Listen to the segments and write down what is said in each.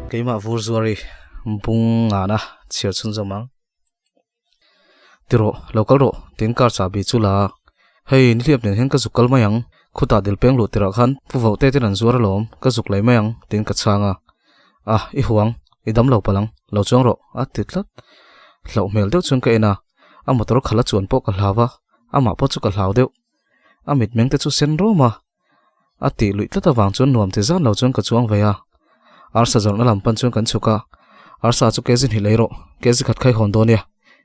Keimah vur zuar i bung ngana chhiar chhunzawm ang. Ti rawh, lo kal rawh, tiin car chahbi chu la a. Hei, nihliap nen hian ka zuk kal mai ang, khutah dil peng luh tirah khan pu vauh te ten an zuar alawm, ka zuk lei mai ang, tiin ka chhang a. A, i huang, i dam lo palh ang, lo chuang rawh, a ti tlat. Hlauh hmel deuh chuan ka en a, a motor khalh a chuan pawh ka hlau a, amah pawh chu ka hlau deuh. A mitmeng te chu sen rawm a, a tih luih tlat avang chuan nuam ti zan lo chuan ka chuang ve a. Arsa zawrhna lam pan chuan kan chhuk a, Arsa chu kezi hnih lei rawh, kezi khat kha i hawn dawn nia,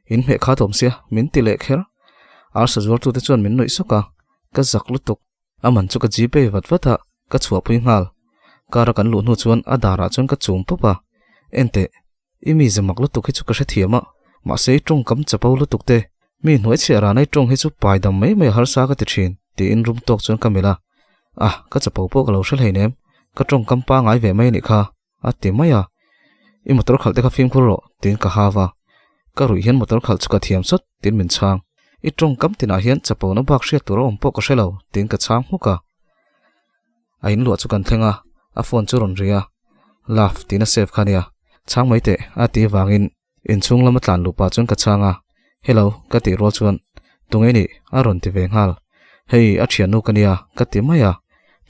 in hmeh kha tawm sia, min ti leh kher. Arsa zuartute chuan min nuih sawk a, ka zak lutuk. A man chu ka gpay vat vat a, ka chhuahpui nghal. Car a kan luh hnu chuan a darah chuan ka chum pawp a, Enteh, I mi zamak lutuk hi chu ka hrethiam a, mahse i tawngkam chapo lutuk te, mi hnuaichhiah rana i tawng hi chu pai dam mai mai a harsa ka ti thin, tiin rum tawk chuan ka melh a. Ah, ka chapo pawh ka lo hre hleinem, ka tawngkam pangai ve mai a nih kha, a ti mai a. I motor khalh te kha fimkhur rawh, tiin ka hau a. Ka ruih hian motor khalh chu ka thiam sawt, tiin min chhang. I tawngkam tinah hian chapona bak hriat tur a awm pawh ka hre lo, tiin ka chhang hmuk a. A in luah chu kan thleng a, a phone chu rawn ri a, Love tiin a save kha nia, chhang mai teh a ti avangin inchhung lama tlan luh pah chuan ka chhang a, Hello ka tih rual chuan Tunge nih a rawn ti ve nghal, Hei a thiannu ka nia ka ti mai a,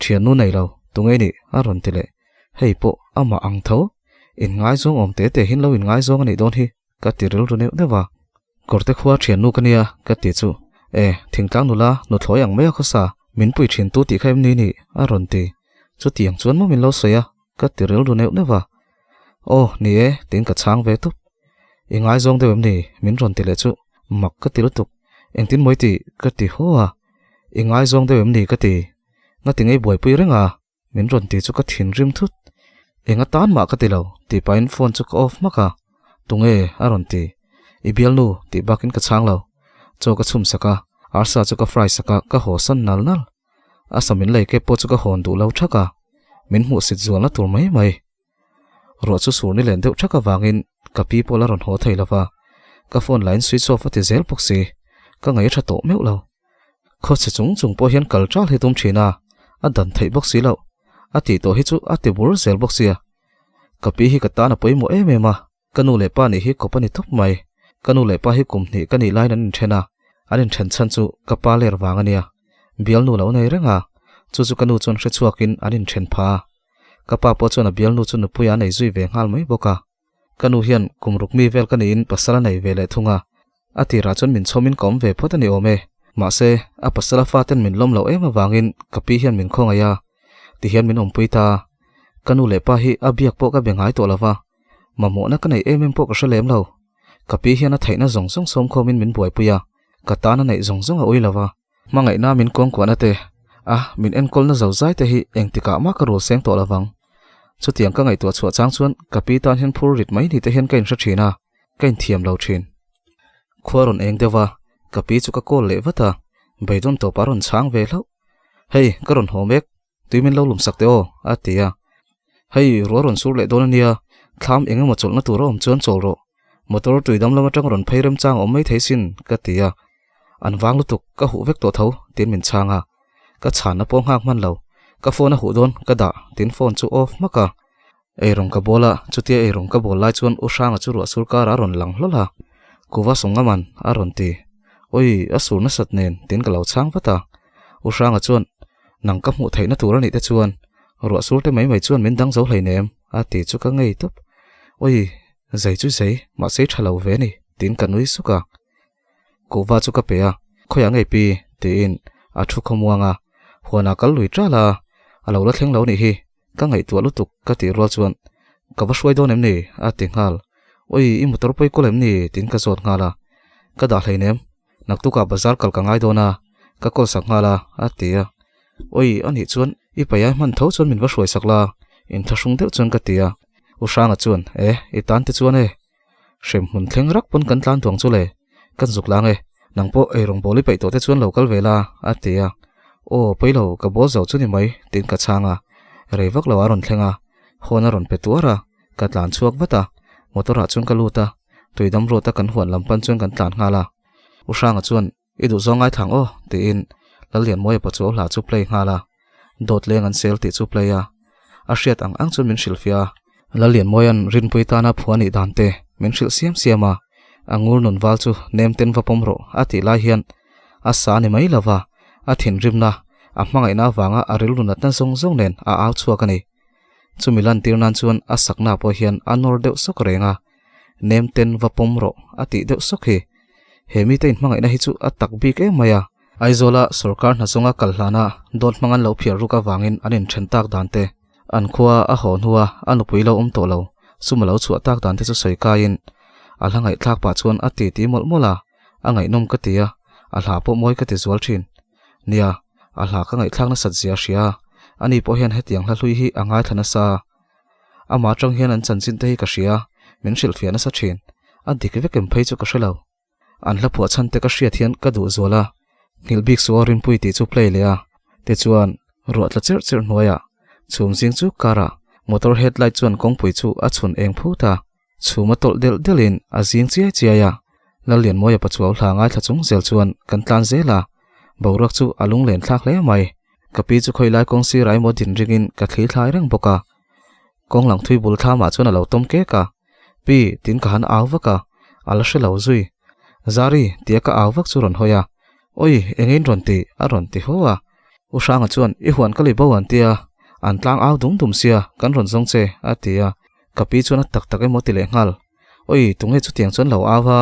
Thiannu nei lo, tunge nih a rawn ti leh, Hei pawh amah ang tho, inngaizawng awm te te hin lo inngaizawng a nih dawn hi ka ti rilru neuh neuh a. Kawrte khua thiannu ka nia ka ti chu e thingtlang nula nuthlawi ang mai a khawsa min pui thin tu tih kha em ni ni a rawn ti. Chutiang chuan maw min lo sawi a ka ti rilru neuh neuh a. Aw ni e tiin ka chhang ve tup. I ngaizawng deuh em ni min rawn ti leh chu mak ka ti lutuk. Engtin maw i tih ka ti haw a. I ngaizawng deuh em ni ka ti. Ngati ngei buaipui reng a Min rawn ti chu ka thinrim thut. Eng atan mah ka ti lo, tih pahin phone chu ka off hmak a. Tunge? a rawn ti. I bialnu, tih bakin ka chhang lo. Chaw ka chhum sak a, arsa chu ka fry sak a, ka haw san nal nal. A sa min lei kep pawh chu ka hawn duh lo thak a, min hmuhsit zualna tur mai mai. Ruah chu sur ni len deuh thak avangin ka pi pawh la rawn haw thei lo va, ka phone lahin switch off a ti zel bawk si, ka ngaih a tha tawh meuh lo. Khawchhe chung chung pawh hian kal ṭal hi tum ṭhin a, a dan theih bawk si loh. A tih tawh hi chu a ti bur zel bawk sia. Ka pi hi ka tan a pawimawh em em a, ka nu leh pa nih hi kawp a ni tawp mai. Ka nu leh pa hi kum hnih ka nih laiin an inṭhen a, an inṭhen chhan chu ka pa ler vang a nia. Bialnu lo nei reng a, chu chu ka nu chuan hre chhuakin an inṭhen pha a. Ka pa pawh chuan a bialnu chu nupui a nei zui ve nghal mai bawk a. Ka nu hian kum ruk mi vel ka niin pasal a nei ve leh thung a, a tirah chuan min chhawmin ka awm ve phawt a ni awm e. Mahse, a pasal a faten min lawm loh em avangin ka pi hian min khawngaih a, tihian min awmpui ta. Ka nu leh pa hi a biak pawh ka be ngai tawh lo va, mamawhna ka neih em em pawh ka hre lem lo. Ka pi hian a theihna zawng zawng sawmkhawmin min buaipui a, ka tan a neih zawng zawng a ui lo va. Hmangaihna min kawngkuahna te, a min enkawlna zo zai te hi engtikah mah ka rul seng tawh lo vang. Chutiang ka ngaihtuah chhuah chang chuan ka pi tan hian phur rit mai ni te hian ka inhre thin a, ka inthiam lo thin. Khua rawn eng deuh a, ka pi chu ka call leh vat a, beidawn tawp a rawn chhang ve hlauh. Hei, ka rawn haw mek, tui min lo lum sak teh aw, a ti a. Hei, ruah rawn sur leh dawn a nia, thlam eng emaw chawlhna tur a awm chuan chawl rawh. Motor tui dam lam atang rawn phei remchang a awm mai thei sin, ka ti a. An vang lutuk, ka huh vek tawh tho, tiin min chhang a. Ka chhanna pawh nghak hman lo, ka phone a huh dawn, ka dah, tiin phone chu off hmak a. Eirawng ka bawl a, chutia eirawng ka bawl lai chuan U Hranga chu ruah sur karah a rawn lang hlawl a. Kuva Sawngama'n a rawn ti. Oi, a sur nasat nen, tiin ka lo chhang vat a. U Hranga chuan, Nang ka hmuh theihna tur a nih te chuan, ruah sur te mai mai chuan min dang zo hleinem, a ti chu ka ngei tawp. Oi, zei chu zei, mahse i tha lo ve a ni, tiin ka nui suk a. Kuhva chu ka pe a, khawiah ngei pi? tiin a thu khawmuang a, huanah kal lui ṭal a, a lo la thleng lo nih hi, ka ngaihtuah lutuk ka tih rual chuan ka va hruai dawn em ni? a ti nghal, Ui, i motor pawi kawl em ni? tiin ka zawt nghal a, ka dah hleinem, naktukah bazar kal ka ngai dawn a, ka kawl sak nghal a, a ti a, Ui, anih chuan i paiai hman tho chuan min va hruai sak la, inthlahrung deuh chuan ka ti a, U Hranga chuan, E, i tan te chuan e, Hremhmun thleng rak pawn kan tlan duang chu le. Kan zuk lang e, nang pawh eirawng bawl i peih tawh te chuan lo kal ve la, a ti a. Aw, pawi lo, ka bawl zo chu ni mai, tiin ka chhang a. Rei vak lo a rawn thleng a, hawn a rawn pe tuar a, ka tlan chhuak vat a. Motor ah chuan ka lut a, tuidam road a kan huan lam pan chuan kan tlan nghal a. U Hranga chuan, I duh zawng ngaithla ang aw, tiin Lallianmawia pachuau hla chu play nghal a. Dawt leng an sel tih chu play a. A hriat ang ang chuan min hrilhfiah a. Lallianmawia'n Rinpui tana phuah nih dan te min hrilh siam siam a, a ngur nun val chu nem ten va pawm rawh a tih lai hian a sa ni mai lova, a thinrimna, a hmangaihna avanga a rilru natna zawng zawng nen a au chhuak a ni. Chumi lantir nan chuan a sakna pawh hian a nawr deuh sawk reng a, nem ten va pawm rawh a tih deuh sawk hi. He mite inhmangaihna hi chu a tak bik em mai a. Aizawla sorkar hna zawnga kal hlana dawt hmang an lo phiar ruk avangin an inthen tak dan te, an khua a haw hnua a nupui lo awm tawh lo, sum a lo chhuah tak dan te chu sawi kaiin a hla ngaihthlak pah chuan a titi mawlh mawlh a, a ngaihnawm ka ti a, a hla pawh mawi ka ti zual thin. Nia, a hla ka ngaihthlak nasat zia a hria a, ani pawh hian hetiang hla hlui hi a ngaithla nasa a. Amah atang hian an chanchin te hi ka hria, min hrilhfiah nasa thin. A dik vek em phei chu ka hre lo. An hla phuah chhan te ka hriat hian ka duh zual a, nghilh bik suh aw Rinpui tih chu play leh a, tichuan ruah tla cherh cherh hnuaiah chhum zing chu car ah motor headlight chuan kawngpui chu a chhun eng phut a, chhum a tawlh delh delhin a zing chiai chiai a, Lallianmawia pachuau hla ngaithla chung zel chuan kan tlan zel a, boruak chu a lunglen thlak hle mai, ka pi chu khawilai kawng sir ah emaw din ringin ka thli thlai reng bawk a, kawng lang thui bul thlamah chuan a lo tawm kek a. Pi, tiin ka han au vak a, a la hre lo zui. Zari, tia ka au vak chu rawn hawi a. Oi, eng in rawn ti? a rawn ti haw a. U Hranga chuan, I huan ka li bo an tia, an tlang au dum dum sia, kan rawn zawng che, a ti a. Ka pi chuan a tak tak emaw ti leh nghal. Oi, tunge chutiang chuan lo au a?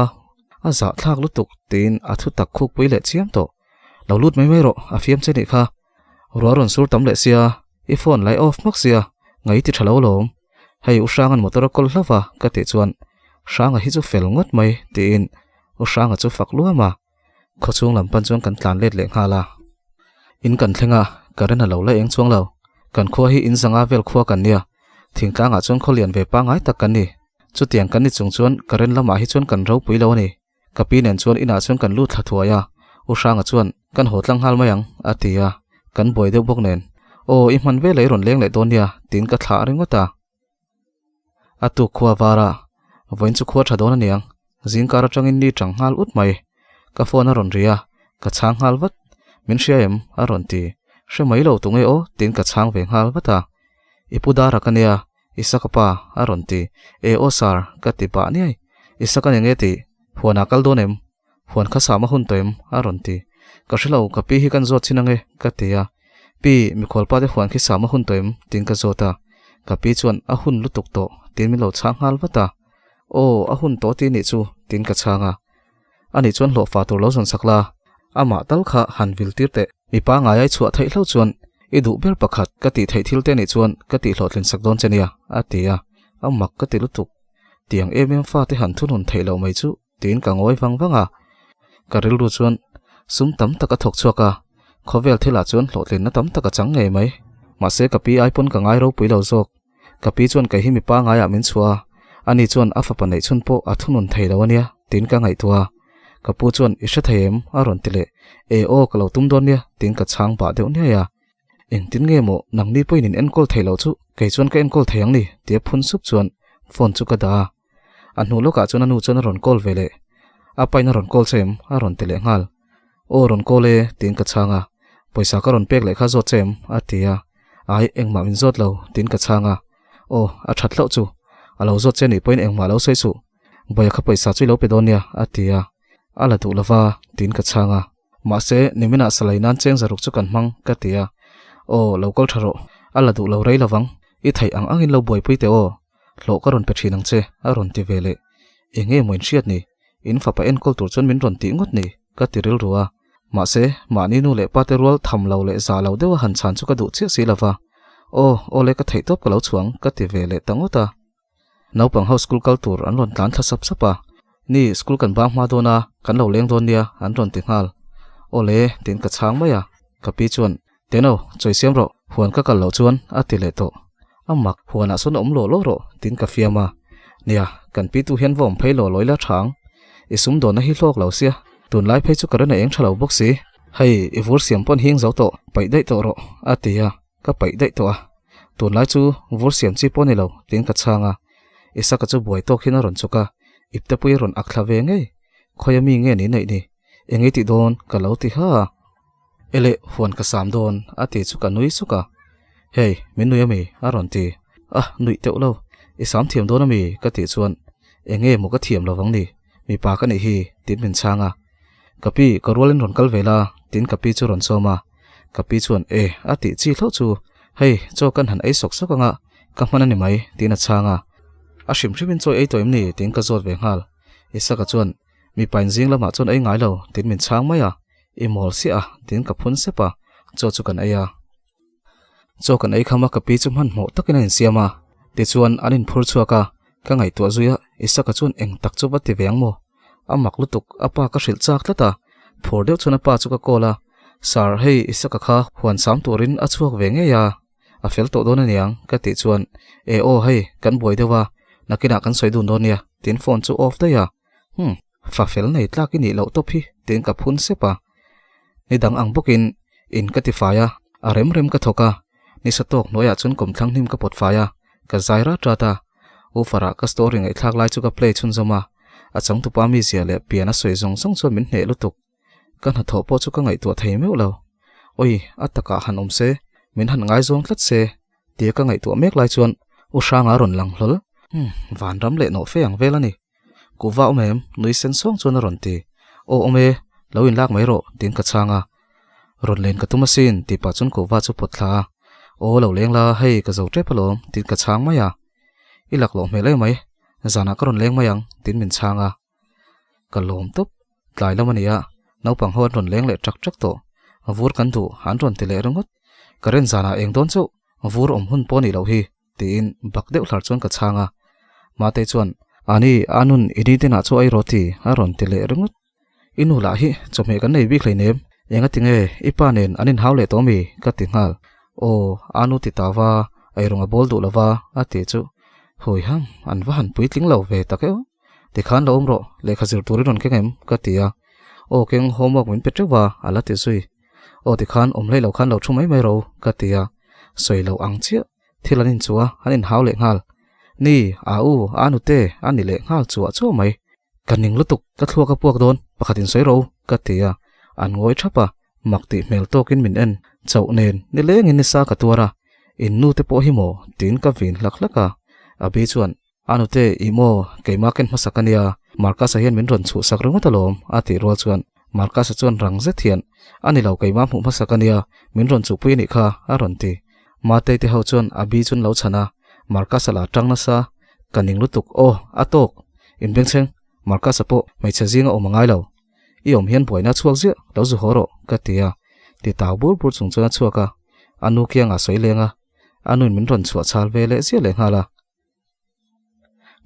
A zahthlak lutuk, tiin a thu tak khukpui leh chiam tawh. Lo lut mai mai rawh, a fiam che nih kha. Ruah rawn sur tam leh sia, i phone lai off hmak sia, ngai ti tha lo lawm. Hei U Hranga'n motor a kawl hlauh a ka tih chuan Hranga hi chu fel ngawt mai tiin U Hranga chu fak luam a, khawchhung lam pan chuan kan tlan let leh nghal a. In kan thleng a, current a lo la eng chuang lo. Kan khua hi in zanga vel khua kan nia, thingtlangah chuan khawlian ve pangngai tak kan ni. Chutiang kan ni chung chuan current lamah hi chuan kan ropui lo a ni. Ka pi nen chuan inah chuan kan lut thla thuai a, U Hranga chuan, Kan haw tlang nghal mai ang, a ti a, kan buai deuh bawk nen, Aw, i hman vel a i rawn leng leh dawn nia, tiin ka thlah ringawt a. A tuk khua var a, vawiin chu khua tha dawn aniang, zingkar atangin ni tang nghal ut mai. Ka phone a rawn ri a, ka chhang nghal vat, Min hria em? a rawn ti. Hre mai lo tunge aw, tiin ka chhang ve nghal vat a. I pu Dara ka nia, Isaka pa, a rawn ti. E aw sir, ka ti pah niai. Isaka nen nge tih? Huanah kal dawn em? Huan kha sama hun tawh em? a rawn ti. Ka hre lo, ka pi hi kan zawt chin ange, ka ti a. Pi, mikhual pa te huan khi sama hun tawh em? tiin ka zawt a. Ka pi chuan, A hun lutuk tawh, tiin min lo chhang nghal vat a. Aw, a hun tawh ti nih chu, tiin ka chhang a. Ani chuan hlawhfa tur lo zawn sak la, amah tal kha han vil tir teh. Mipa ngaiai chhuah theih hlo chuan i duh ber pakhat ka tih theih thil te nih chuan ka tih hlawhtlin sak dawn che nia, a ti a, a mak ka ti lutuk. Tiang em em fate han thunun theih loh mai chu tiin ka ngawi vang vang a. Ka rilru chuan sum tam tak a thawk chhuak a, khawvel thilah chuan hlawhtlinna tam tak a chang ngei mai. Mahse ka pi ai pawn ka ngai ropui lo zawk. Ka pi chuan kei hi mipa ngaiah min chhuah a, ani chuan a fapa neih chhun pawh a thunun thei lo ania tiin ka ngaihtuah a. Ka pu chuan i hre thei em? a rawn ti leh. E aw ka lo tum dawn nia tiin ka chhang bah deuh niai a. Engtin nge maw nangni pawhin in enkawl thei lo chu kei chuan ka enkawl thei ang ni tia phun sup chuan phone chu ka dah a. A hnu lawkah chuan a nu chuan a rawn call ve leh. A pain a rawn call che em? a rawn ti leh nghal. Aw rawn call e tiin ka chhang a. Pawisa ka rawn pek leh kha zawt che em? a ti a. Ai, engmah min zawt lo tiin ka chhang a. Aw, a that hlauh chu. A lo zawt che nih pawhin engmah lo sawi suh. Bawia kha pawisa chu i lo pe dawn nia a ti a. A la duh lova tiin ka chhang a. Mahse, niminah salai nan cheng zaruk chu kan hmang ka ti a. Aw, lo kal tha rawh. A la duh lo rei lovang. I theih ang angin lo buaipui teh aw. Hlawh ka rawn pe thin ang che, a rawn ti ve leh. Eng nge maw in hriat ni? In fapa enkawl tur chuan min rawn tih ngawt ni? ka ti rilru a. Mahse, mahni nu leh pate rual tham lo leh za lo deuha han chhan chu ka duh chiah si lo va. Aw, aw le ka theih tawp ka lo chhuang, ka ti ve leh ta ngawt a. Naupang ho school kal tur an rawn tlan thla sap sap a. Ni, school kan bang hma dawn a, kan lo leng dawn nia, an rawn ti nghal. Aw le, tiin ka chhang mai a. Ka pi chuan, Teno, chawi siam rawh, huan ka kal loh chuan a ti leh tawh. A mak, huanah sawn awm law law rawh, tiin ka fiam a. Nia, kan pitu hian va awm phei law law ila tha ang. I sumdawnna hi hlawk lo sia, tunlai phei chu current a eng tha lo bawk si. Hei, i vur siam pawn hing zo tawh, paih daih tawh rawh, a ti a, ka paih daih tawh a. Tunlai chu vur siam chi pawh ni lo, tiin ka chhang a. Isaka chu buai tawk hian a rawn chuk a, iptepui a rawn ak thla ve ngei. Khawia mi nge ni neih ni? Eng ei tih dawn? ka lo ti ha a. Ele, huan ka sam dawn, a ti chu ka nui suk a. Hei, min nui ami? a rawn ti. A, nuih teuh lo. I sam thiam dawn ami? ka tih chuan, Eng nge maw ka thiam lo vang ni? Mipa ka nih hi, tiin min chhang a. Ka pi, ka rualin rawn kal ve la, tiin ka pi chu rawn sawm a. Ka pi chuan, E, a tih chi hlauh chu. Hei, chaw kan han ei sawk sawk anga, ka hman a ni mai, tiin a chhang a. A hrim hrimin chaw ei tawh em ni? tiin ka zawt ve nghal. Isaka chuan, Mipa in zing lamah chuan ei ngai lo, tiin min chhang mai a. I mawl siah a, tiin ka phun sep a, chaw chu kan ei a. Chaw kan ei kham a, ka pi chu hmanhmawh takin a insiam a. Tichuan, an inphur chhuak a, ka ngaihtuah zui a, Isaka chuan eng tak chu va ti ve ang maw? A mak lutuk, a pa ka hrilh chak tlat a. Phur deuh chuan a pa chu ka call a, Sir, hei Isaka kha huan sam turin a chhuak ve ngei a, a fel tawh dawn aniang, ka tih chuan, E aw, hei, kan buai deuh a, nakinah kan sawi dun dawn nia, tiin phone chu off daih a. Umm, fa fel nei tlak i nih loh tawp hi, tiin ka phun sep a. Ni dang ang bawkin in ka ti fai a, a rem rem ka thawk a, ni sa tawk hnuaiah chuan kawmthlang hnim ka pawt fai a, ka zai rat rat a. Woofer-ah ka story ngaihthlak lai chu ka play chhunzawm a, a changtupa mizia leh pian a sawi zawng zawng chuan min hneh lutuk. Ka hnathawh pawh chu ka ngaihtuah thei meuh lo. Oi, a takah han awm se, min han ngaizawng tlat se, tia ka ngaihtuah mek lai chuan U Hranga rawn lang hlawl. Umm, vanram leh nawh fe ang vel a ni. Kuhva awm em? Nui sen sawng chuan a rawn ti. Aw awm e, lo inlak mai rawh, tiin ka chhang a. Rawn len ka tum asin, tih pah chuan kuhva chu pawt thla a. Aw lo leng la, hei ka zo tep alawm, tiin ka chhang mai a. I laklawh hmel em mai, zanah ka rawn leng mai ang, tiin min chhang a. Ka lawm tawp, tlai lam a ni a, naupang ho an rawn leng leh ṭak ṭak tawh. Vur kan duh, an rawn ti leh ringawt. Ka ren zanah eng dawn chauh, vur awm hun pawh a nih loh hi. Tiin bak deuh hlar chuan ka chhang a. Matei chuan, Ani, a nun i ni tinah chu ei rawh ti, a rawn ti leh ringawt. I nu lah hi chawhmeh kan nei bik hleinem, enga tinge i pa nen an inhau leh tawh mi? ka ti nghal. Aw, a nu ti ta va, eirawng a bawl duh lo va, a ti chu. Hui ham, an va han puitling lo ve tak eo. Tikhan lo awm rawh, lehkha zir tur i rawn keng em? ka ti a. Aw keng, homework min pe teuh va, a la ti zui. Aw tikhan awm hlei lo khan lo thu mai mai ro, ka ti a. Sawi lo ang chiah. Thil an inchuh a, an inhau leh nghal. Ni, a u, a nute, a ni leh nghal chuah chuah mai. Ka ning lutuk, ka thluak a puak dawn, pakhat in sawi ro, ka ti a. An ngawi thap a, mak tih hmel tawkin min en. Chauh nen, nilengin nisa ka tuar a, in nute pawh hi maw, tiin ka vin hlak hlak a. Abi chuan, A nute, ih maw, keimah ken hmasak a nia, Marcus-a hian min rawn chhuhsak ringawt alawm, a tih rual chuan Marcus-a chuan rang zet hian, A ni lo, keimah hmuh hmasak a nia, min rawn chuhpui a nih kha, a rawn ti. Matei te ho chuan Abi chu an lo chhan a, Marcus-a la tang nasa, Ka ning lutuk, aw, a tawk! Inbengchheng, Marcus-a pawh hmeichhe zinga awm a ngai lo. I awm hian buaina a chhuak ziah, lo zu haw rawh, ka ti a. Ti tau bur bur chung chuan a chhuak a, a nu kiangah sawi leng a, a nuin min rawn chhuah chhal ve leh ziah leh nghal a.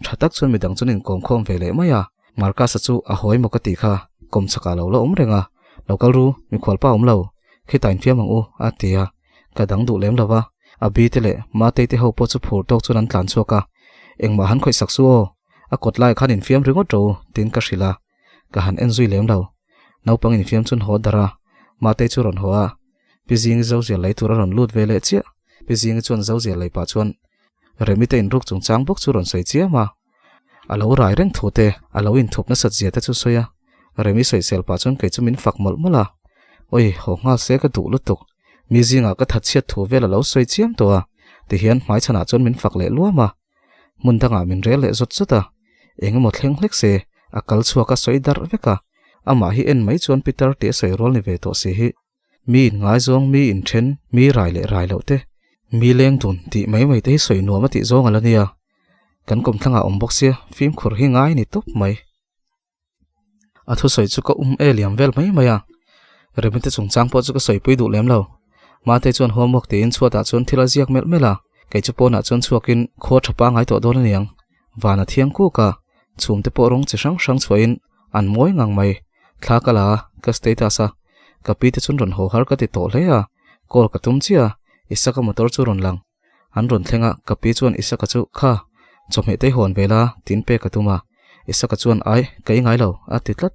Tha tak chuan midang chuan inkawm khawm ve leh mai a, Marcus-a chu a hawi maw ka tih kha, kawm chakah lo la awm reng a, Lo kal ru, mikhual pa awm lo, khitah infiam ang u, a ti a, ka dang duh lem lo va, Abi te leh Matei te ho pawh chu phur tawk chuan an tlan chhuak a, Engmah han khawih sak su aw, a kawt laiah khan infiam ringawt ro, tiin ka hrilh a, ka han en zui lem lo. Naupang infiam chuan haw darh a, Matei chu rawn haw a, Pi Zingi Zozial lei tur a rawn lut ve leh chiah, Pi Zingi chuan Zozial lei pah chuan Remi te inruk chungchang bawk chu rawn sawi chiam a, a lo rai reng thu te, a lo inthup nasat zia te chu sawi a, Remi sawisel pah chuan kei chu min fak mawlh mawlh a, Oi, haw nghal se ka duh lutuk, mi zingah ka thatchhiat thu vel a lo sawi chiam tawh a, tihian hmaichhanah chuan min fak leh luam a, hmun dangah min rel leh zawt zawt a, eng emaw thleng hlek se, a kal chhuak a sawi darh vek a, amah hi en mai chuan Peter tih a sawi rual ni ve tawh si hi. Mi in ngaizawng, mi in then, mi rai leh rai loh te, mi leng dun tih mai mai te hi sawi nuam a tih zawng a la nia. Kan kawmthlangah awm bawk sia, fimkhur hi ngai ni tawp mai. A thusawi chu ka um e liam vel mai mai a, Remite chungchang pawh chu ka sawipui duh lem lo. Mate chuan homework tiin chhuatah chuan thil a ziak melh melh a, kei chu pawnah chuan chhuakin khua tha pangai tawh dawn a niang. Van a thiang kuk a, chhumte pawh rawng chi hrang hrang chhuahin an mawi ngang mai. Thla ka la a, ka status a, ka pi te chuan rawn haw har ka ti tawh hle a, call ka tum chiah a, Isaka motor chu rawn lang. An rawn thleng a, ka pi chuan Isaka chu, Kha, chawhmeh te i hawn ve la, tiin pek a tum a. Isaka chuan ai ka ei ngai lo a ti tlat.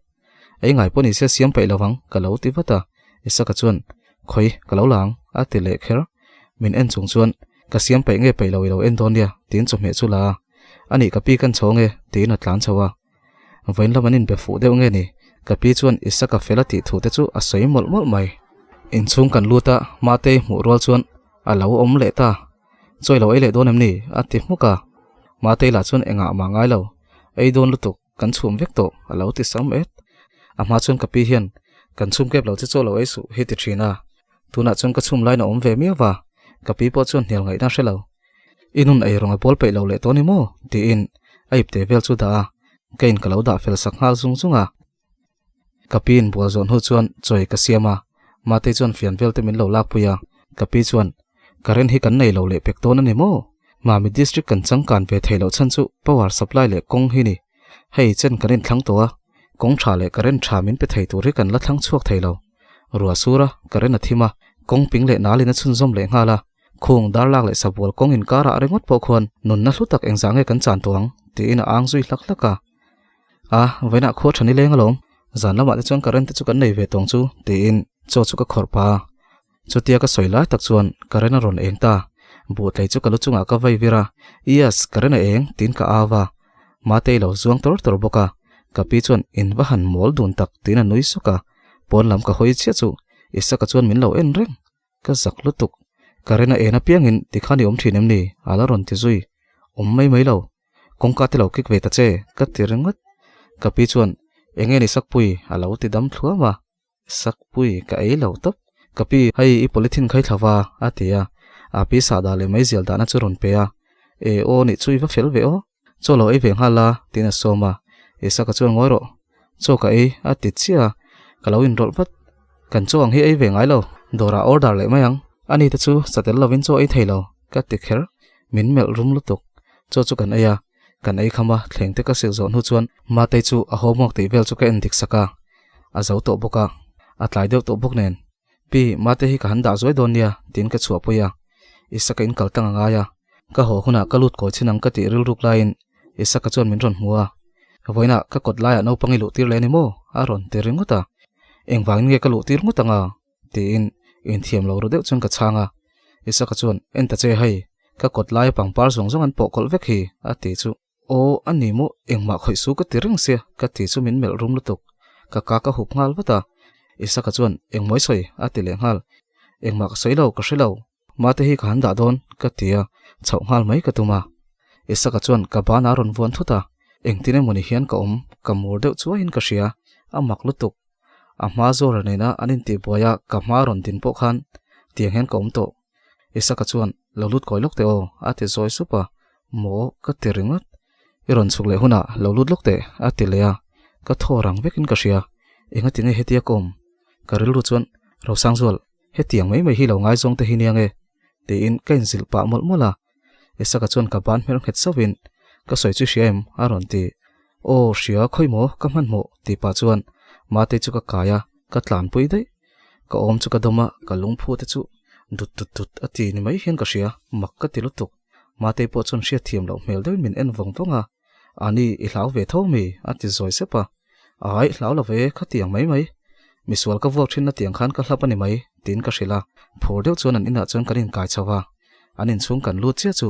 Ei ngai pawh ni se siam peih lovang ka lo ti vat a. Isaka chuan khawi ka lo la ang a ti leh kher. Min en chung chuan ka siam peih nge peih lo i lo en dawn nia tiin chawhmeh chu la a. Anih ka pi kan chho nge tiin a tlan chho a. Vawiin lam an inbe fuh deuh nge ni? Ka pi chuan Isaka fel a tih thu te chu a sawi mawlh mawlh mai. Inchhung kan lut a, Matei hmuh rual chuan a lo awm leh ta. Chawi lo ei leh dawn em ni? a ti hmuk a. Matei lah chuan engah mah ngai lo. Ei dawn lutuk, kan chhum vek tawh a lo ti sam et. A hma chuan ka pi hian kan chhum kep lo che chaw lo ei suh hi ti thin a. Tunah chuan ka chhum lain a awm ve miau va, ka pi pawh chuan hnial ngaihna hre lo. I nun ei rawng a bawl peih lo leh tawh ni maw? tiin a ipte vel chu dah a, ka in ka lo dah fel sak nghal zung zung a. Ka pi in bual zawh hnu chuan chawi ka siam a, Matei chuan fian vel te min lo lakpui a, ka pi chuan, Current hi kan nei lo leh pek dawn a ni maw? Mami district kan changkan ve theih loh chhan chu power supply leh kawng hi ni. Hei chen kan inthlang tawh a, kawng tha leh current tha min pe thei tur hi kan la thlang chhuak thei lo. Ruah sur a, current a thim a, kawng ping leh nalin a chhunzawm leh nghal a, Khung dar lak leh sabual kawng inkarah ringawt pawh khuan nunna hlu tak engzah nge kan chan tawh ang? tiin a ang zui hlak hlak a. A, vawiinah khua tha nileng alawm, zan lamah te chuan current te chu kan nei ve tawng chu tiin chaw chu ka khawrh pah a. Chutia ka sawi lai tak chuan current a rawn eng ta, buhtlei chu ka lu chungah ka vai vir a, Yes, current a eng tiin ka au va. Matei lo zuang tawr tawr bawk a, ka pi chuan in va han mawl dun tak tiin a nui suk a, pawn lam ka hawi chiah chu Isaka chuan min lo en reng. Ka zak lutuk. Current a en apiangin tikhan i awm thin em ni? A la rawn ti zui. Awm mai mai lo. Kawngka te lo kik ve ta che, ka ti ringawt. Ka pi chuan, Enge ni Sakpui? A lo ti dam thluam a. Sakpui, ka ei lo tawp. Ka pi, hei i polythene khai thla va, a ti a. A pi sahdah leh meizial dahna chu rawn pe a. E aw nih chu i va fel ve aw. Chaw lo ei ve nghal la, tiin a sawm a. Isaka chuan ngawi rawh. Chaw ka ei, a ti chiah a. Ka lo inrawlh vat. Kan chaw ang hi ei ve ngai lo. Dawrah order leh mai ang. Ani te chu satel lovin chaw ei thei lo, ka ti kher. Min melh rum lutuk. Chaw chu kan ei a. Kan ei kham a, thleng te ka sil zawh hnu chuan Matei chu a homework tih vel chu ka en dik sak a. A zo tawh bawk a. A tlai deuh tawh bawk nen. Pi, Mate hi ka han dah zuai dawn nia, tiin ka chhuahpui a. Isaka in kal tang a ngai a. Ka haw hunah ka lut kawi chin ang ka tih rilruk laiin Isaka chuan min rawn hmu a. Vawiinah ka kawt laiah naupang i luh tir leh a ni maw? a rawn ti ringawt a. Engvangin nge ka luh tir ngawt ang a? tiin inthiam lo ru deuh chuan ka chhang a. Isaka chuan, En ta che hei, ka kawt laia pangpar zawng zawng an pawh kawlh vek hi, a ti chu. Aw, a ni maw, engmah khawih su ka ti reng sia, ka ti chu min melh rum lutuk. Ka ka ka hup nghal vat a. Isaka chuan, Engmawi sawi? a ti leh nghal. Engmah ka sawi lo, ka hre lo. Mate hi ka han dah dawn, ka ti a, chhoh nghal mai ka tum a. Isaka chuan ka ban a rawn vuan thut a, engtin emawni hian ka awm, ka mur deuh chuaiin ka hria, a mak lutuk. A hma zawra nena an intihbuai a, ka hma rawn din pawh khan tiang hian ka awm tawh. Isaka chuan, Lo lut kawi lawk teh aw, a ti zawi sup a. Maw? ka ti ringawt. I rawn chhuk leh hunah lo lut lawk teh, a ti leh a. Ka thaw rang vekin ka hria. Engati nge hetia ka awm? Ka rilru chuan, Rosangzual, hetiang mai mai hi lo ngaizawng te hi nia nge? tiin ka inzilh pah mawlh mawlh a. Isaka chuan ka ban hmel nghet sauhin, Ka sawi chu hria em? a rawn ti. Aw, hria, khawi maw? Ka hmanhmawh, tih pah chuan Matei chu ka kai a, ka tlanpui daih. Ka awm chu ka dawm a, ka lungphu te chu dut dut dut a ti ni mai hian ka hria, mak ka ti lutuk. Matei pawh chuan hriatthiam loh hmel deuhin min en vawng vawng a, Ani, i hlau ve tho mi? a ti zawi sep a. Ai, hlau lo ve, kha tiang mai mai. Misual ka vuak thin na tiang khan ka hlap a ni mai, tiin ka hrilh a. Phur deuh chuan an inah chuan kan inkai chho a. An inchhung kan lut chiah chu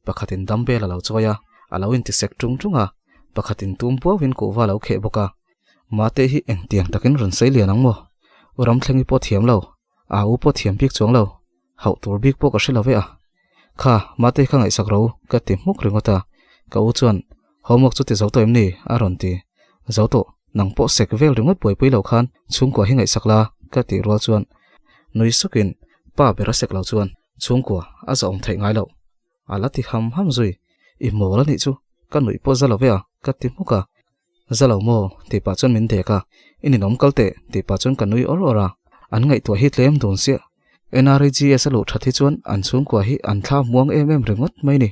pakhatin dumbbell a lo chawi a, a lo intisek tung tung a, pakhatin tum buauin kuhva a lo kheh bawk a. Mate hi engtiang takin rawn sei lian ang maw? U Ramthlengi pawh thiam lo, a u pawh thiam bik chuang lo, hauh tur bik pawh ka hre lo ve a. Kha, Mate kha ngaihsak ro, ka ti hmuk ringawt a. Ka u chuan, Homework chu ti zo tawh em ni? a rawn ti. Zo tawh, nang pawh sek vel ringawt buaipui lo khan chhungkua hi ngaihsak la, ka tih rual chuan nui sukin pa ber a sek lo chuan chhungkua a zahawm theih ngai loh. A la ti ham ham zui. I mawl a nih chu, ka nuih pawh za lo ve a, ka ti hmuk a. Za lo maw? tih pah chuan min dek a, I ninawm kal teh, tih pah chuan ka nui awr awr a. An ngaihtuah hi tlem dun siah. NREGS a luh that hi chuan an chhungkua hi an thla muang em em ringawt mai ni.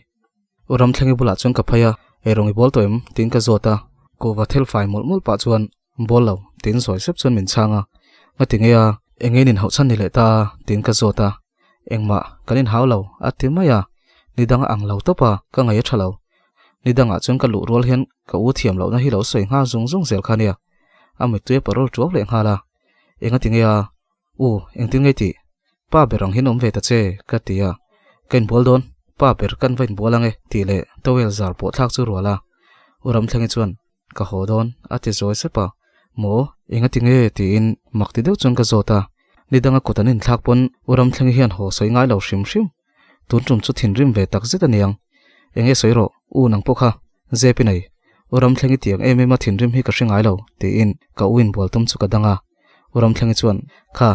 U Ramthlengi bulah chuan ka phei a, Eirawng i bawl tawh em? tiin ka zawt a. Kuhva thil fai mawlh mawlh pah chuan, Bawl lo, tiin zawi sep chuan min chhang a. Ngati nge a, eng nge in inhauh chhan ni leh ta a? tiin ka zawt a. Engmah, kan inhau lo, a ti mai a. Ni dang a ang lo tawp a, ka ngaih a tha lo. Ni dangah chuan ka luh rual hian ka u thiam lohna hi lo sawi nghal zung zung zel kha nia. A mittui a parol tuau leh nghal a. Engati nge a? U, engtin nge tih? Pa ber ang hian awm ve ta che, ka ti a. Ka inbual dawn, pa ber kan va inbual ang e, tih leh towel zar pawh thlak chu rual a. U Ramthlengi chuan, Ka haw dawn, a ti zawi sep a. Maw, engati nge? tiin mak ti deuh chuan ka zawt a. Ni danga kut an inthlak pawn U Ramthlengi hian haw sawi ngai lo hrim hrim. Tun tum chu thinrim ve tak zet a niang. Enge sawi rawh, u nang pawh kha, zep i nei. U Ramthlengi tiang em em a thinrim hi ka hre ngai lo, tiin ka u inbual tum chu ka dang a. U Ramthlengi chuan, Kha,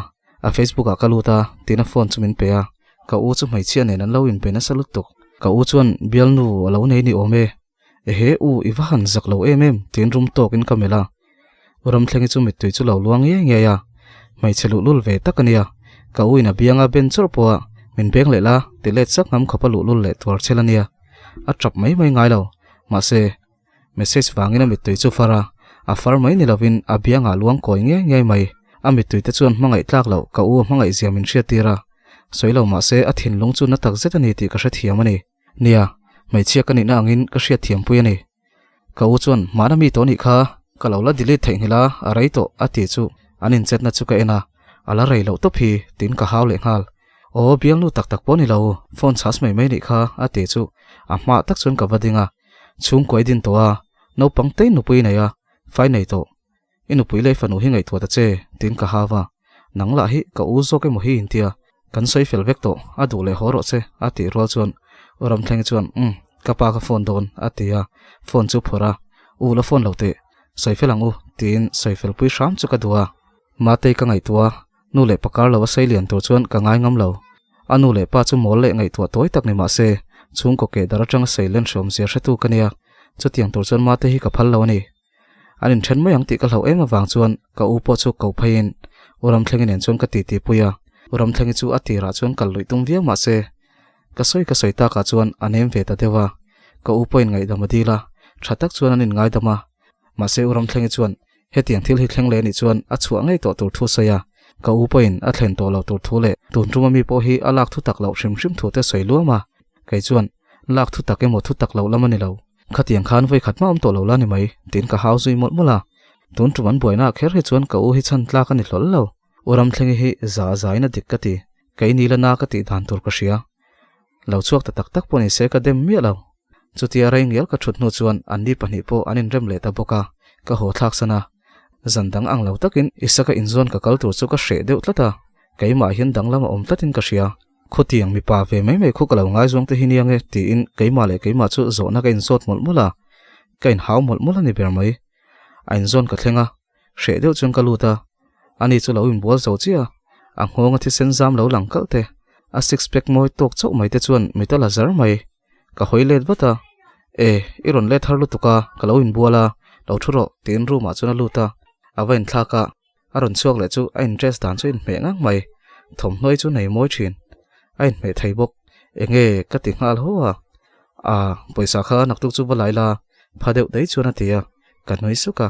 a Facebook ah ka lut a, tiin a phone chu min pe a. Ka u chu hmeichhia nen an lo inbe nasa lutuk. Ka u chuan bialnu a lo nei ni awm e. Ehe u, i va han zak lo em em, tiin rum tawkin ka melh a. U Ramthlengi chu mittui chu lo luang ngei ngei a, hmeichhe luhlul ve tak a nia. Ka u in a bianga ben chawrh pawh a, min beng leh la, ti let sak ngam khawp a luhlul leh tuar chhel a nia. A tap mai mai ngai lo. Mahse, message vangin a mittui chu far a, a far mai ni lovin a biangah luang kawi ngei ngei mai. A mittui te chuan hmangaih tlak loh ka u a hmangaih zia min hriattir a. Sawi lo mahse a thinlung chu na tak zet a ni tih ka hrethiam a ni. Nia, hmeichhia ka nihna angin ka hriatthiampui a ni. Ka u chuan, Hmana mi tawh nih kha, ka lo la delete theihnghilh a, a rei tawh, a ti chu an inchetna chu ka en a, a la rei loh tawp hi, tiin ka hau leh nghal. Aw, bialnu tak tak pawh ni lo, phone chhas mai mai nih kha, a ti chu a hmaah tak chuan ka va ding a. Chhungkuai din tawh a, naupang te nupui nei a, fai nei tawh. I nupui leh fanu hi ngaihtuah ta che, tiin ka hau a. Nang lah hi ka u zawk emaw hi intia, kan sawi fel vek tawh, a duh leh haw rawh che, a tih rual chuan U Ramthlengi chuan, Umm, ka pa ka phone dawn, a ti a, phone chu phawrh a, U la phone lo teh, sawi fel ang u, tiin sawi fel pui hram chu ka duh a. Matei ka ngaihtuah a, nu leh pa kar lo a sei lian tur chuan ka ngai ngam lo. A nu leh pa chu mawl leh ngaihtuah tawi tak ni mah se, chhungkaw keh dar atanga sei len hreawm zia hretu ka nia, chutiang tur chuan Matei hi ka phal lo a ni. An inthen mai ang tih ka hlauh em avang chuan ka u pawh chu ko pheiin U Ramthlengi nen chuan ka titi pui a. U Ramthlengi chu a tirah chuan kal luih tum viau mah se, ka sawi ka sawi takah chuan a nem ve ta deuh a. Ka u pawhin ngaihdam a dil a, tha tak chuan an inngaidam a. Mahse U Ramthlengi chuan hetiang thil hi thleng leh anih chuan a chhuah ngei tawh tur thu sawi a. Ka u pawhin a thlen tawh lo tur thu leh tun tuma mi pawh hi a lak thu tak loh hrim hrim thu te sawi luam a. Kei chuan lak thu tak emaw thu tak loh lam a ni lo. Khatiang khan vawi khat mah awm tawh lo la ni mai, tiin ka hau zui mawlh mawlh a. Tun tum an buaina ah kher hi chuan ka u hi chhan tlak a ni hlawl lo. U Ramthlengi hi za zain a dik ka ti, kei ni la na ka tih dan tur ka hria. Lo chhuak ta tak tak pawh ni se ka dem miah lo. Chutia rei ngial ka thut hnu chuan anni pahnih pawh an inrem leh ta bawk a, ka haw thlak san a. Zan dang ang lo takin Isaka inzawn ka kal tur chu ka hreh deuh tlat a, keimah hian danglam a awm tlatin ka hria. Khawtiang mipa ve mai mai khu ka lo ngaizuang te hi nia nge tiin keimah leh keimah chu zawhna ka inzawt mawlh mawlh a, ka inhau mawlh mawlh a ni ber mai. A inzawn ka thleng a, hreh deuh chuan ka lut a, ani chu lo inbual zo chiah a, a nghawng a thisen zam lo lang kalh te, a six pack mawi tawk chauh mai te chuan mit a la zar mai. Ka hawi let vat a, E, i rawn let har lutuk a, ka lo inbual a, lo thu rawh tiin room ah chuan a lut a, a va inthlak a. A rawn chhuak leh chu a in dress dan chu a inhmeh ngang mai. Thawmhnawi chu nei mawi thin. A inhmeh thei bawk. Enge ka ti nghal haw a. Aa, pawisa kha naktuk chu va lai la, pha deuh daih chuan a ti a. Ka nui suk a.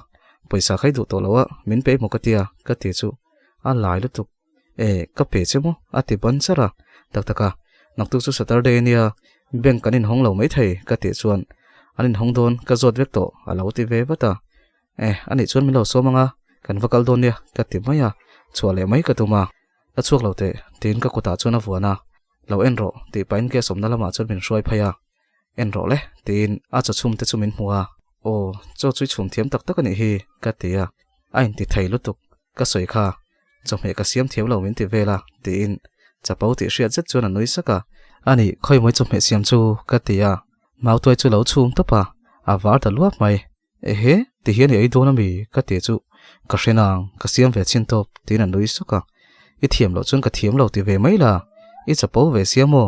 Pawisa kha i duh tawh lo a, min pe emaw ka ti a, ka ti chu a lai lutuk. E, ka pe che maw? A ti ban char a. Tak tak a, naktuk chu Saturday ania, bank kan inhawng lo maithei, ka tih chuan an inhawng dawn ka zawt vek tawh a lo ti ve vat a. Eh, anih chuan min lo sawm anga, kan va kal dawn nia, ka ti mai a, chhuah leh mai ka tum a. Ka chhuak lo teh, tiin ka kutah chuan a vuan a, Lo en rawh, tih pahin gas awmna lamah chuan min hruai phei a. En rawh le, tiin a chaw chhum te chu min hmu a. Aw, chaw chu i chhum thiam tak tak anih hi, ka ti a. A inti thei lutuk, ka sawi kha, chawhmeh ka siam thiam lo min ti vel a, tiin chapo tih hriat zet chuan a nui sak a. Anih, khawimawi chawhmeh siam chu, ka ti a. Mautuai chu lo chhum tawp a, a var ta luap mai. Ehe, ti hian i ei dawn ami? Ka ti chu ka hre nang, ka siam ve chin tawp, tiin a nui suk a. I thiam loh chuan ka thiam lo ti ve mai la, i chapo ve sia maw?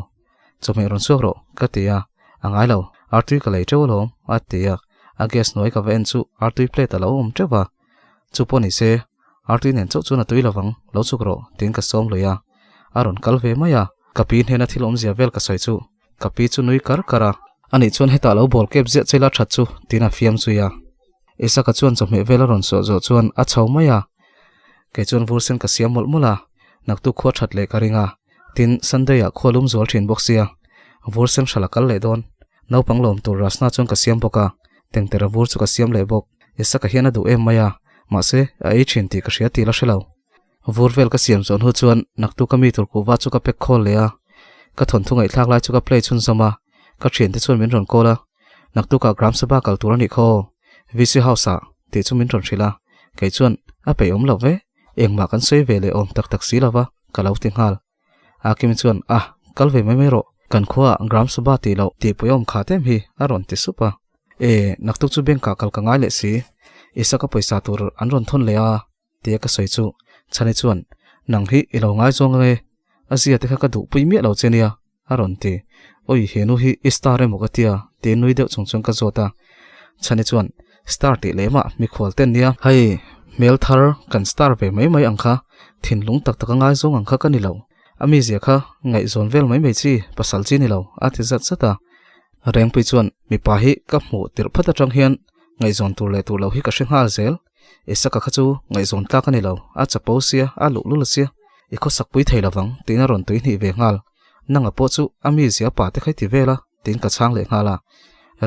Chawhmeh rawn chhuak rawh, ka ti a. A ngai lo, artui ka lei teuh alawm, a ti a. A gas hnuai ka va en chu artui plate a lo awm teuh va. Chu pawh ni se, artui nen chauh chuan a tui lovang, lo chhuk rawh, tiin ka sawm lui a. A rawn kal ve mai a, ka pi hnena thil awmzia vel ka sawi chu Ka pi chu nui kar kar a. Anih chuan hetah lo bawl kep ziah che la that chu, tiin a fiam zui a. Isaka chuan chawhmeh vel a rawn sawh zawh chuan a chho mai a. Kei chuan vur sen ka siam mawlh mawlh a, naktuk khua that leh ka ring a. Tin, Sunday ah khua lum zual thin bawk sia, vur sen hral a kal leh dawn. Naupang lawm tur Rasna chuan ka siam bawk a, tengtera vur chu ka siam leh bawk. Isaka hian a duh em mai a, mahse a ei thin tih ka hria tih la hre lo. Vur vel ka siam zawh hnu chuan naktuk a mi tur kuhva chu ka pack khawl leh a, ka thawnthu ngaihthlak lai chu ka play chhunzawm a, ka thiante chuan min rawn call a, naktukah Gram Sabha kal tur a nih khaw aw, VC House ah tih chu min rawn hrilh a, kei chuan a peih awm lo ve, engmah kan sawi ve leh awm tak tak si lova ka lo ti nghal. Akim chuan a, kal ve mai mai rawh, kan khuaah Gram Sabha tih loh tih pui awm khat em hi a rawn ti sup a. E, naktuk chu bank ah kal ka ngai leh si, Isaka pawisa tur an rawn thawn leh a, tia ka sawi chu Chhani chuan, Nang hi i lo ngaizawng ange, a zia te kha ka duhpui miah lo che nia, a rawn ti. Oi, he nu hi i star emaw ka tia, tiin nui deuh chung chuan ka zawt a. Chhani chuan, Star tih leh mah mikhual ten nia, hei hmel thar kan star ve mai mai ang kha, thinlung tak taka ngaizawng ang kha ka ni lo, a mizia kha ngaihzawn vel mai mai chi, pasal chi ni lo, a ti zat zat a. Rengpui chuan, Mipa hi ka hmuh tirh phat atang hian ngaihzawn tur leh tur lo hi ka hre nghal zel, Isaka kha chu ngaihzawn tlak a ni lo, a chapo sia, a luhlul a sia, i khawsak pui thei lovang tiin a rawn tui hnih ve nghal. Nanga pawh chu a mizia pa te kha i ti vel a tiin ka chhang leh nghal a.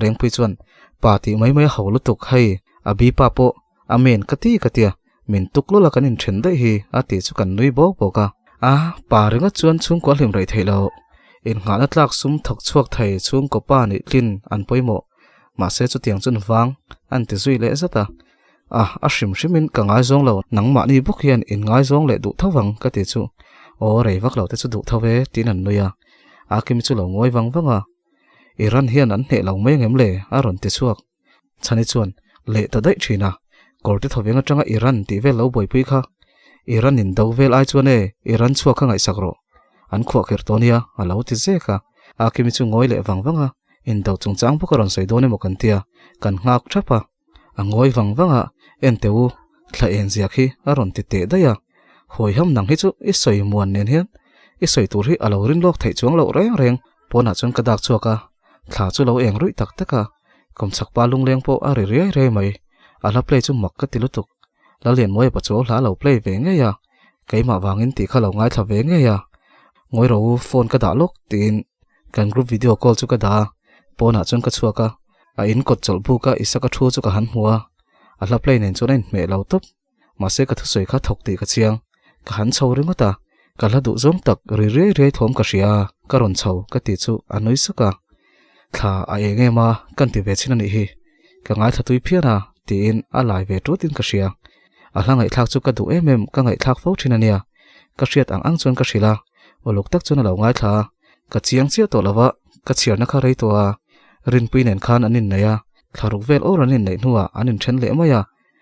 Rengpui chuan, Pa tih mai mai a ho lutuk hei, a bi pa pawh a men ka ti ka tia, min tuk lawlh a kan inthen daih hi a tih chu kan nui bawk bawk a. A, pa ringawt chuan chhungkaw a hlim rei theih loh. Innghahna tlak sum thawk chhuak thei chhungkaw pa nih tlin an pawimawh. Mahse chutiang chuan vang an ti zui leh zat a, A, a hrim hrimin ka ngaizawng lo, nangmahni bawk hian in ngaizawng leh duh tho vang ka ti chu, aw rei vak lo te chu duh tho e tiin an nui a, Akimi chu lo ngawi vang vang a, Iran hian an hneh lo mai angem le a rawn ti chhuak. Chhani chuan leh ta daih thin a, kawrte thoveng atanga Iran tih vel lo buaipui kha, Iran in do vel ai chuan e Iran chhuak kha ngaihsak rawh, an khuah kher tawh nia a lo ti zek a, Akimi chu ngawi leh vang vang a, Indo chungchang bawk a rawn sawi dawn emaw kan tia, kan nghak thap a. A ngawi vang vang a, en teh u, thla en ziak hi a rawn ti teh daih a. Hawi ham nang hi chu i sawi muan nen hian i sawi tur hi a lo rin lawk theih chuang loh reng reng. Pawnah chuan ka dak chhuak a, thla chu lo eng ruih tak tak a, kawmchhak pa lungleng pawh a ri riai riai mai. A hla play chu mak ka ti lutuk. Lallianmawia pachuau hla a lo play ve ngei a, keimah vangin tih kha lo ngaithla ve ngei a. Ngawi rawh u, phone ka dah lawk tiin Kan group video call chu ka dah a, pawnah chuan ka chhuak a, a in kawt chawlh buk a Isaka thu chu ka han hmu a, a hla play nen chuan a inhmeh lo tawp, mahse ka thusawi kha thawk tih ka chiang, ka han chho ringawt a, ka hla duh zawng tak ri riai riai thawm ka hria a, ka rawn chho ka tih chu a nui suk a, thla a eng em a kan ti ve chin a nih hi, ka ngaithla tui phian a tiin a lai ve tutin ka hria, a hla ngaihthlak chu ka duh em em ka ngaihthlak fo thin a nia, ka hriat ang ang chuan ka hrilh a, uluk tak chuan a lo ngaithla a. Ka chiang chiah tawh lo va, ka chhiarna kha rei tawh a, Rinpui nen khan an inneih a, thla ruk vel awr an inneih hnuah an inthen leh mai a,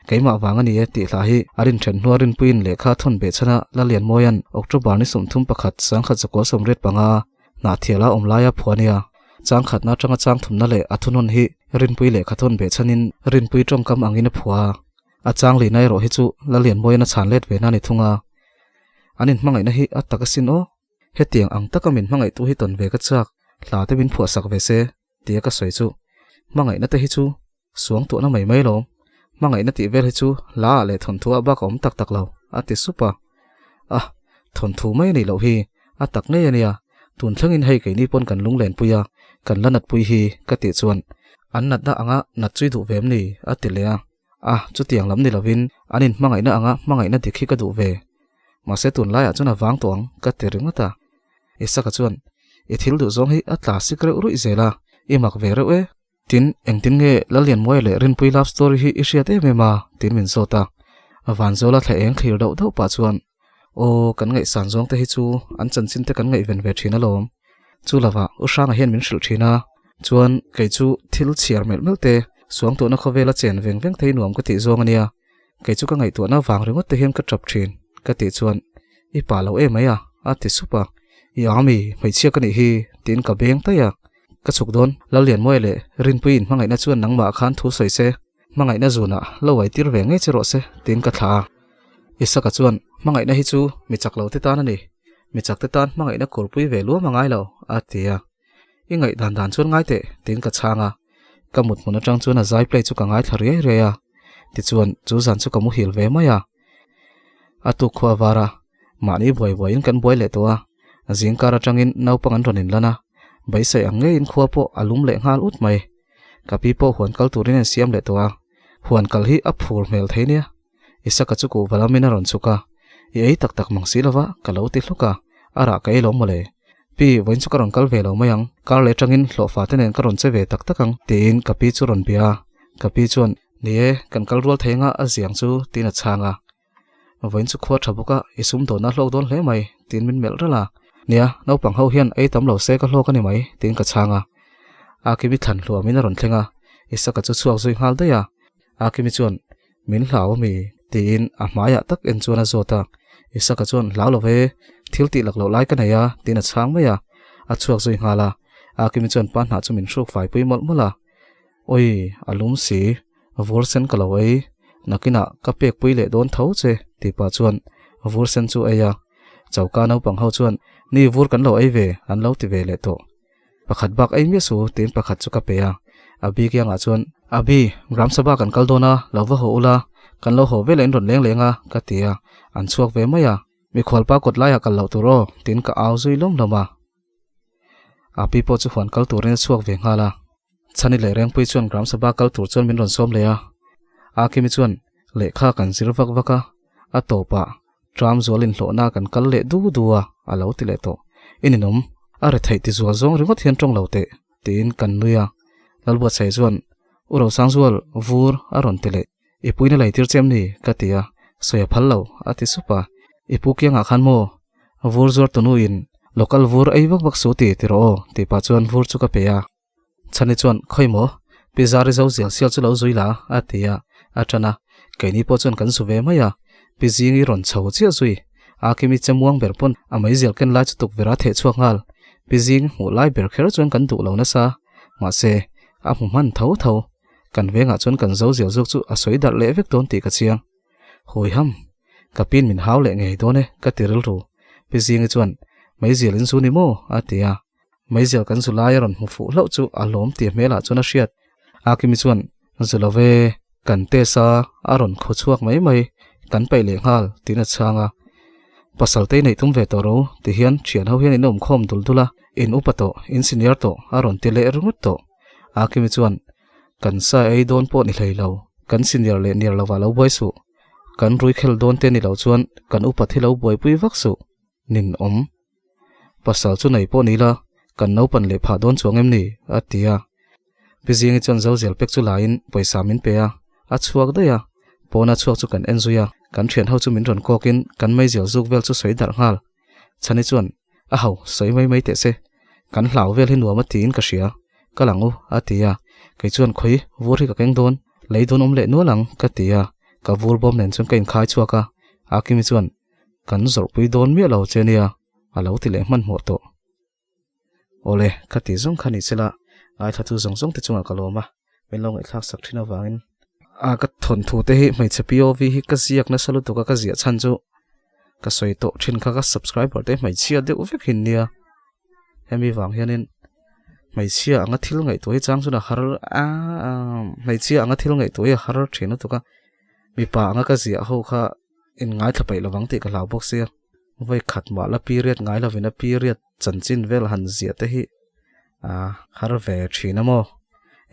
keimah vang a ni e tih hla hi a rinthen hnua Rinpuiin lehkha thawn beh chhan a Lalianmawia'n October ni 31 1985 Hnahthiala awm laia phua nia changkhatna atanga changthumna leh a thunawn hi Rinpui lehkha thawn beh chhanin Rinpui tawngkam angin a phua a, a changlihna erawh hi chu Lalianmawia'n a chhan let ve na ni thung a, an inhmangaihna hi a tak asin aw. Hetiang ang taka min hmangaihtu hi tawn ve ka chak, hla te min phuahsak ve se, tia ka sawi chu. Hmangaihna te hi chu suang tuahna mai mai lawm, hmangaihna tih vel hi chu hla ah leh thawnthu ah bak a awm tak tak lo, a ti sup a. Ah, thawnthu mai a nih loh hi, a tak ngei a nia, tun thlengin hei keini pawn kan lunglenpui a, kan la natpui hi, ka tih chuan, an natna anga nat chui duh ve em ni, a ti leh a. A, chutiang lam ni lovin an inhmangaihna anga hmangaihna dik hi ka duh ve. Mahse tunlaiah chuan a vang tawh ang ka ti ringawt a. Isaka chuan, I thil duh zawng hi a tla sik reuh ruih zel a, i mak ve reuh e. Tin, engtin nge Lallianmawia leh Rinpui love story hi i hriat em em a? tiin min zawt a. Vanzawla thla eng thlir dauh dauh pah chuan, Aw, kan ngaihsan zawng te hi chu an chanchin te kan ngaihven ve thin alawm. Chu lovah U Hranga hian min hrilh thin a, chuan kei chu thil chhiar melh melh te, suangtuahna khawvela chen veng veng thei nuam ka tih zawng a nia. Kei chu ka ngaihtuahna vang ringawt te hian ka tap thin, ka tih chuan I pa lo em mai a, a ti sup a. I ami, hmeichhia ka nih hi, tiin ka beng taih a. Ka chhuk dawn, Lallianmawia leh Rinpuii inhmangaihna chuan nangmah khan thu sawi se, Hmangaihna zunah lo ai tir ve ngei che rawh se, tiin ka thlah a. Isaka chuan, Hmangaihna hi chu mi chak lo te tan a ni. Mi chak te tan hmangaihna kawrpui ve luam a ngai lo, a ti a. I ngaihdan dan chuan ngai teh, tiin ka chhang a. Ka mut hmun atang chuan a zai play chu ka ngaithla riai riai a. Tichuan, chu zan chu ka muhil ve mai a. A tuk khua var a, mahni buai buaiin kan buai leh tawh a. Zingkar atangin naupang an rawn inlan a. Beisei ang ngeiin khua pawh a lum leh nghal ut mai. Ka pi pawh huan kal turin a insiam leh tawh a, huan kal hi a phur hmel thei nia. Isaka chu kuhva lamin a rawn chhuk a, I ei tak tak mang si lova, ka lo ti hluk a, a rah ka ei lo mawle. Pi, vawiin chu ka rawn kal ve lo mai ang, kar leh atangin hlawhfa te nen ka rawn che ve tak tak ang, tiin ka pi chu rawn bia a. Ka pi chuan, Ni e, kan kal rual thei anga a ziang chu, tiin a chhang a. Vawiin chu khua tha bawk a, i sum dawnna hlawk dawn hle mai, tiin min melh ralh a. Nia, naupang ho hian ei tam lo se ka hlawk a ni mai, tiin ka chhang a. Akimi thlan hluamin a rawn thleng a, Isaka chu chhuak zui nghal daih a. Akimi chuan, Min hlau ami? tiin a hmaiah tak en chuan a zawt a. Isaka chuan, Hlau lo ve, thil tih lak loh lai ka nei a, tiin a chhang mai a. A chhuak zui nghal a. Akimi chuan pa hnah chu min hruk fai pui mawlh mawlh a. Awi, a lum si, vur sen ka lo ei, nakinah ka pek pui leh dawn tho che, tih pah chuan vur sen chu a ei a. Choka naupang ho chuan, Ni, vur kan lo ei ve, an lo ti ve leh tawh. Pakhat bak ei miah su, tiin pakhat chu ka pe a. Abi kiangah chuan, Abi, Gram Sabha kan kal dawn a, lo va haw ula, kan lo haw veleh in rawn leng leng a, ka ti a. An chhuak ve mai a. Mikhualpa kawt laiah kal loh tur aw, tiin ka au zui lawm lawm a. Api pawh chu huan kal turin a chhuak ve nghal a. Chhani leh Rengpui chuan Gram Sabha kal tur chuan min rawn sawm leh a. Akimi chuan lehkha kan zir vak vak a, a tawpah Tram zual inhlawhna kan kal leh du du a, a lo ti leh tawh. I ninawm, a retheih ti zual zawng ringawt hian tawng lo teh, tiin kan nui a. Lalbuatsaih chuan, U Rosangzual, vur, a rawn ti leh. I puina lei tir che em ni? ka ti a, sawi a phal lo, a ti sup a. I pu kiangah khan maw? Vur zuar tunuin local vur ei vak vak su ti ti rawh aw, tih pah chuan vur chu ka pe a. Chhani chuan, Khawi maw? Pi Zari zo zial sial chu lo zui la, a ti a, a ṭan a. Keini pawh chuan kan zu ve mai a, Pi Zingi rawn chho chiah zui. A Kimi che muang ber pawn a meizial ken lai chu tukverh a theh chhuak nghal. Pi Zing hmuh lai ber kher chuan kan duh lo nasa. Mahse, a hmu hman tho tho. Kan vengah chuan kan zo zial zawk chu a sawi darh leh vek dawn tih ka chiang. Hawi ham, ka pin min hau leh ngei dawn e, ka ti rilru. Pi Zingi chuan, Meizial in zu ni maw? a ti a. Meizial kan zu lai a rawn hmu fuh hlauh chu a lawm tih hmelah chuan a hriat. Akimi chuan, Zu lo ve, kan test a, a rawn khaw chhuak mai mai, kan paih leh nghal, tiin a chhang a. Pasal te i neih tum ve tawh ro, ti hian thian ho hian in awm khawm dul dul a, in upa tawh, in senior tawh, a rawn ti leh ringawt tawh. Akimi chuan, Kan sa ei dawn pawh ni hlei lo, kan senior leh niar lovah lo buai suh. Kan rui khel dawn te ni lo chuan kan upa thi lo buaipui vak suh. Nin awm. Pasal chu nei pawh ni la, kan naupan leh phah dawn chuang em ni? a ti a. Pi Zingi chuan Zozial pek chu laiin pawisa min pe a, a chhuak daih a. Pawna chhuak chu kan en zui a, kan thian ho chu min rawn kawkin kan meizial zuk vel chu sawi darh nghal. Chhani chuan, A ho, sawi mai mai teh se. Kan hlau vel hi nuam a tiin ka hria. Kal ang u, a ti a. Kei chuan khawi, vur hi ka keng dawn, lei dawn awm leh nual ang, ka ti a. Ka vur bawm nen chuan ka inkhai chhuak a. Akimi chuan, Kan zawrhpui dawn miah lo che nia, a lo ti leh hmanhmawh tawh. Awle, ka ti zawng kha ni che la, ngaithla tu zawng zawng te chungah ka lawm a, min lo ngaihthlak sak thin avangin. A ka thawnthu te hi hmeichhe POV hi ka ziak nasa lutuk a, ka ziah chhan chu ka sawi tawh thin kha ka subscriber te hmeichhia deuh vek hin nia. Hemi vang hianin hmeichhia anga thil ngaihtuah hi chang chuan a har a, hmeichhia anga thil ngaihtuah hi a har thin lutuk a, mipa anga ka ziah ho kha in ngaithla peih lovang tih ka hlau bawk sia. Vawi khat mah la period ngai lovin a period chanchin vel han ziah te hi a har ve thin a maw.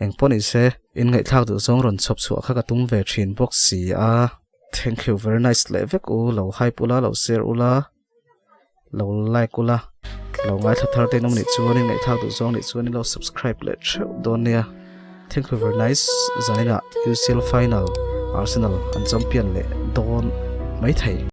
Eng pawh ni se in ngaihthlak duh zawng rawn chhawp chhuah kha ka tum ve thin bawk si a. Thank you very nice leh vek u, lo hype ula, lo share ula, lo like ula, lo ngaithla thar te in awm nih chuan in ngaihthlak duh zawng nih chuan in lo subscribe leh theuh dawn nia. Thank you very nice zaninah UCL final Arsenal an champion leh dawn maithei.